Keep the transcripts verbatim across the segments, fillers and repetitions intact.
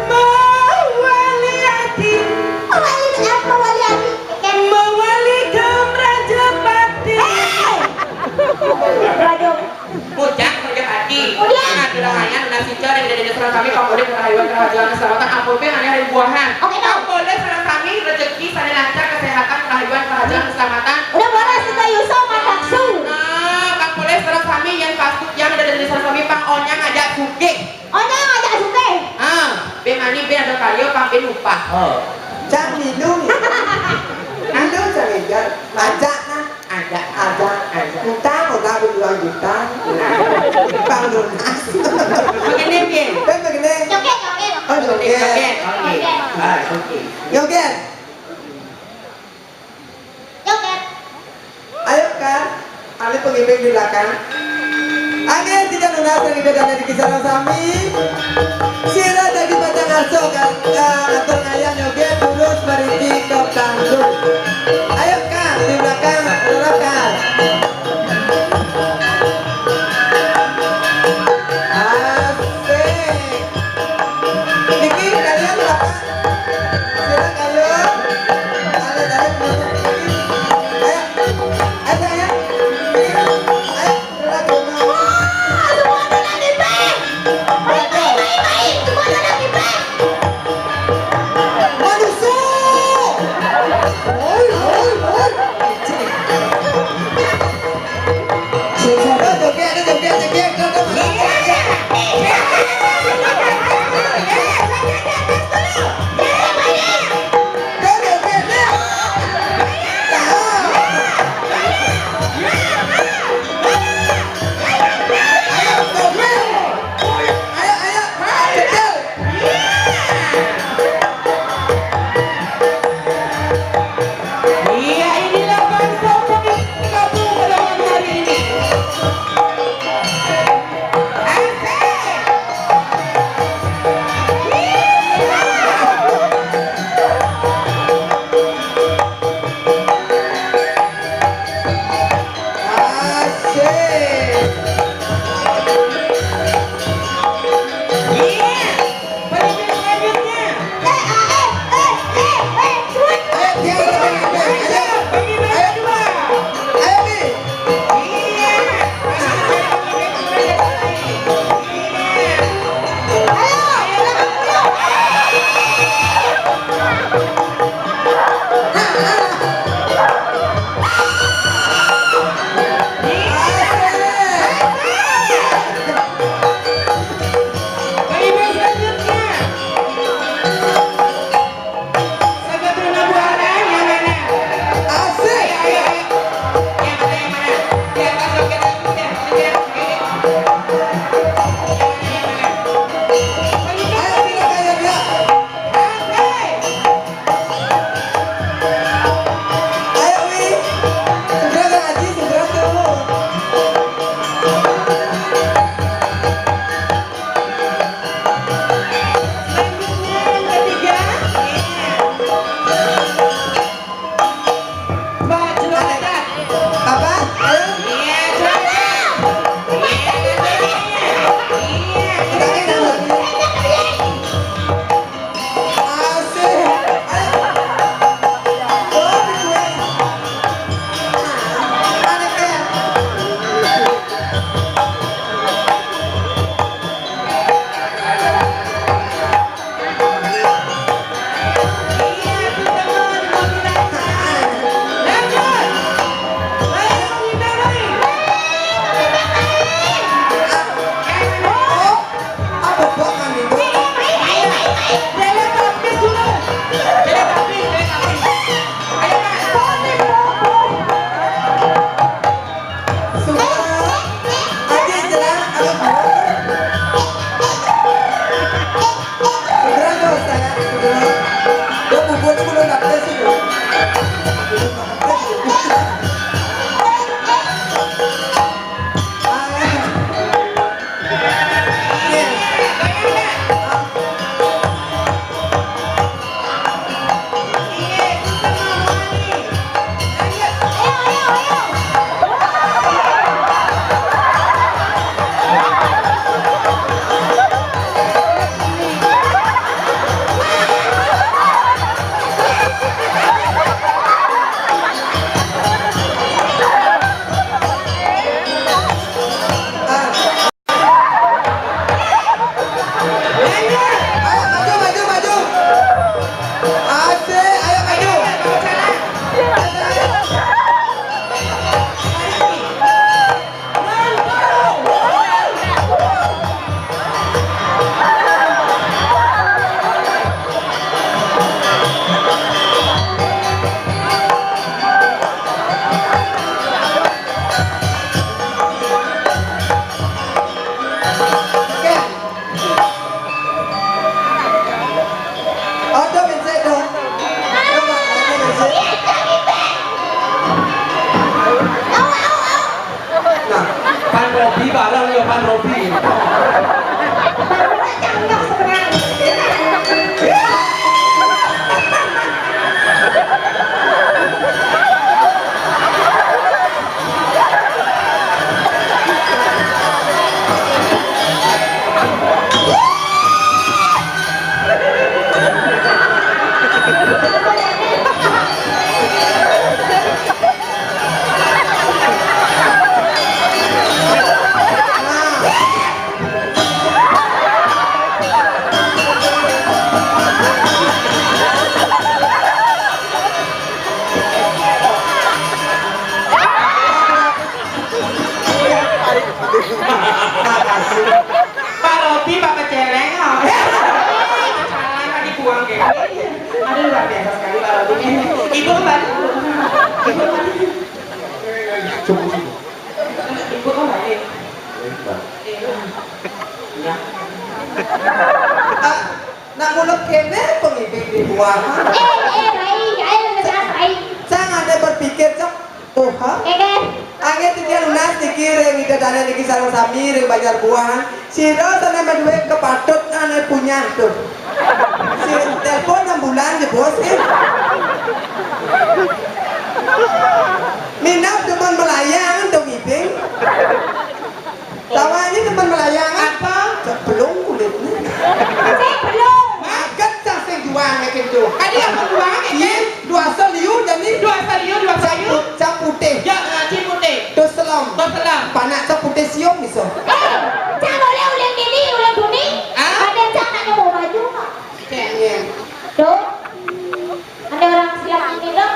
Mawali ati. Mawali, eh, mawali ati. Mawali ka Rajapati. Hei! Rajo. Bujang Rajapati. Bujang. Nah, di lumayan, ulah sincor yang dari sami, pangulih, rahayuan, rahajaan, keselamatan, ampun, pih, hanya hari buahan. Oke, dong. Pangulih, sareng sami, rezeki, sane lancar, kesehatan, rahayuan, rahajaan, keselamatan. Udah boleh, sudah Yusuf, masak su. Nah, pangulih, sareng sami, yang pasti, yang ada dari sareng sami, pang onyang aja sugih. Oh, jangan ngajak sugih. Ah, be mani, be ada karya, pang be upah. Oh. Cang minum. Minum cang ejar. Ajak nah. Ajak. Ajak. Ajak. Utang, utang, utang, utang. Pang lunas. Begini, be. Be begini. Joget, joget. Oh, joget. Joget, oke. Joget. Ah, oke. Joget. Joget. Ayo, Kak. Ale pengiring di belakang. Angin tidak lunas yang tidak ada di kisaran sami. Sira dadi pacang aso, Kak. Kak, atur ngayah joget, lurus, bariki, ke panggung. Ayo, Kak, di belakang, lurus, Kak. Asik. Niki kalian berapa? Silakan, yuk. Tarik, tarik, tarik. Ayo. Ayo, sayang. Ayo, gerak, gerak. Wah, semua ada lagi, Pe. Baik, baik, baik, baik. Semua ada lagi, Pe. Manusia Ayo, maju, maju, maju. Asik, ayo, maju. Ojo becek dong. Coba, ojo becek. Nah, Pan Robi bareng ya, Pan Robi. Pak Robi, Pak Keceleng, oh. Salah, tadi buang kayak gini. Aduh, luar biasa sekali Pak Robi. Ibu kembali. Ibu kembali. Ibu kembali. Iya. Iya. Nak mulek kene pengibing di buah. Eh, eh, Rai, ayo ngegas, Rai. Jangan ada berpikir, Cok. Oh, ha? Keke. Angge tiki lunas niki ring ida dane niki sareng sami ring Banjar Buahan. Sira sane maduwe kepatut ane punya tuh. Si telepon enam bulan ya, Bos, eh. Minap demen melayang dong, Ibing. Lawannya teman melayang apa? Ceplung kulitnya. Ceplung. Maget cah sing juang kayak gitu. Tadi apa juang kayak gitu? Dua seliu jadi dua seliu, dua seliu. Cap putih. Ya, eh, ciputih. Terus selam. Terus selam. Panak cap putih siung bisa. Eh, cang oleh ulang dini, ulang bumi. Ah? Ada cang nak nyoba baju kok. Cengeng. Tuh. Ada orang siap ini dong.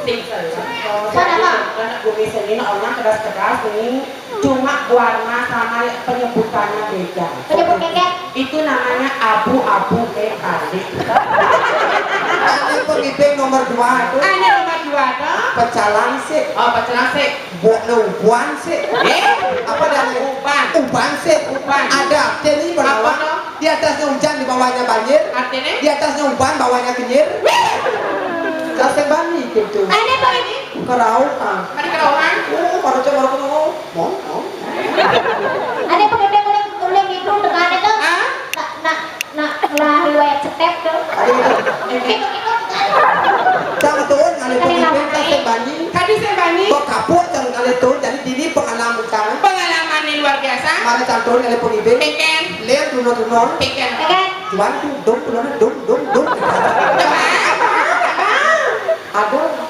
Sing salah. Salah apa? Anak bumi seni, nah, orang keras-keras ini. Cuma warna sama penyebutannya beda. Penyebut keke. Itu namanya abu-abu, eh, adik. Ane pengibing nomor dua itu. Ane nomor dua tuh. Pecalang sih. Oh, pecalang sih. Buat uban sih. Eh? Apa dari uban? Uban sih. Uban. Ada artinya berapa? Apa tuh? Di atasnya hujan, di bawahnya banjir. Artinya? Di atasnya uban, bawahnya kenyir. Dasar bani gitu. Ada apa ini? Kerauhan. Ada kerauhan? Oh, baru coba, baru coba. Mau, mau. Ada apa gede boleh, boleh gitu, tekan itu? Hah? Nak, nak, nak, lah, lu yang cetep tuh. Ada gitu. Gitu, gitu, gitu. Cang turun, ngalih pengibing, dasar bani. Tadi saya bani. Kok kapur, cang ngalih turun, jadi dini pengalaman cang. Pengalaman yang luar biasa. Mana cang turun, ngalih pengibing. Peken. Lir, tunur-tunur. Peken. Peken. Cuman tuh, dum, dum, dum, dum, dum. Ada.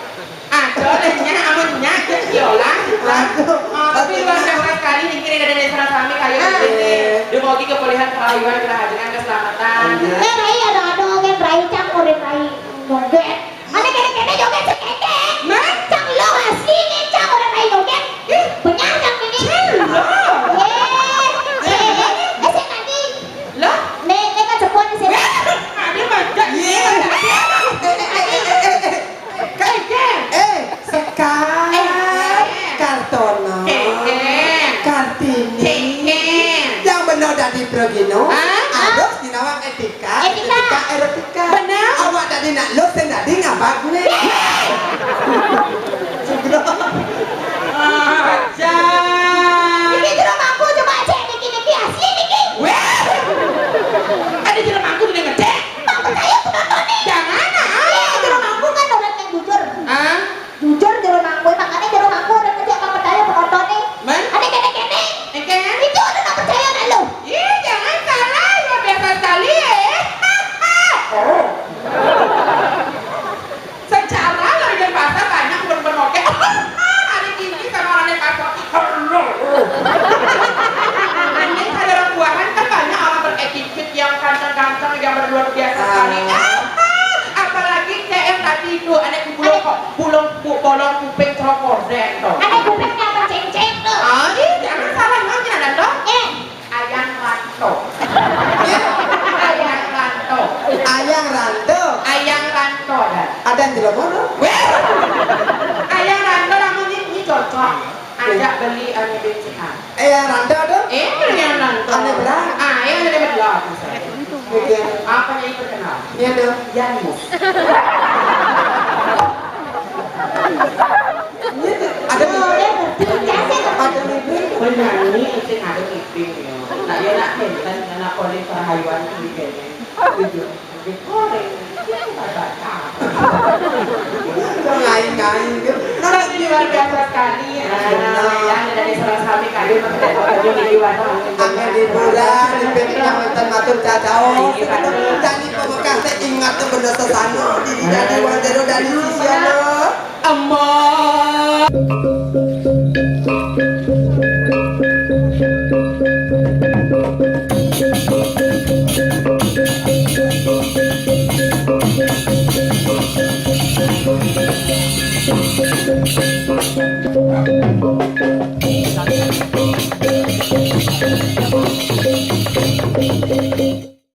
Ada, deh, nya, amun nya, cek siola. Aduh. Oh, tapi luar biasa sekali, niki ada dari sareng sami kaya ini. Dumogi kepulihan, kerahayan, kerahajengan, keselamatan. Iya. Eh, Rai, ada, ada, oke, Rai, cang, udah, Rai. Joget. Ada kene-kene joget sekeke. Nah? Cang lo asli nih, cang, udah Rai joget. Ih. Benyar, cang, ini. Cang lo. Eh, eh, eh, eh, saya tadi. Lah? Nih, nih kan sepuan di sini. Ada macam. Iya. Eh, eh, eh, eh, eh, eh. Keken. Eh, Sekar. Eh, eh. Kartono. Keken. Kartini. Keken. Yang benar dadi pragina. Hah? Harus dinawang etika, etika, etika, erotika. Benar. Awak dadi nak lus, sing dadi ngabak nih. Bolong kuping cokor sento. Ada kupingnya apa cengceng tuh? Ah, ini jangan salah nanya, Rando. Eh, Ayang Ranto. Ya, Ayang Ranto. Ayang Ranto. Ayang Ranto dah. Ada yang jelek mana? Weh. Ayang Ranto namun ini, ini cocok. Ajak beli anu bensin. Eh, yang Ranto tuh? Eh, yang Ranto. Ane berang? Ah, yang ada berang. Mikir. Apa yang terkenal? Iya tuh. Janus. Ada mikir. Ada mikir. Penyanyi itu ada mikir. Nah, dia nak pentas, anak oleh perhayuan di kene. Gitu. Dikoreng. Dia nggak baca. Ngain-ngain gitu. Nah, ini luar biasa sekali. Nah, ya, dari salah satu kali makan hiburan di P P yang mantan matur cacao. Jadi pemekah saya ingat tuh bener sesano. Diri dari wajero dari sisiano. Amor.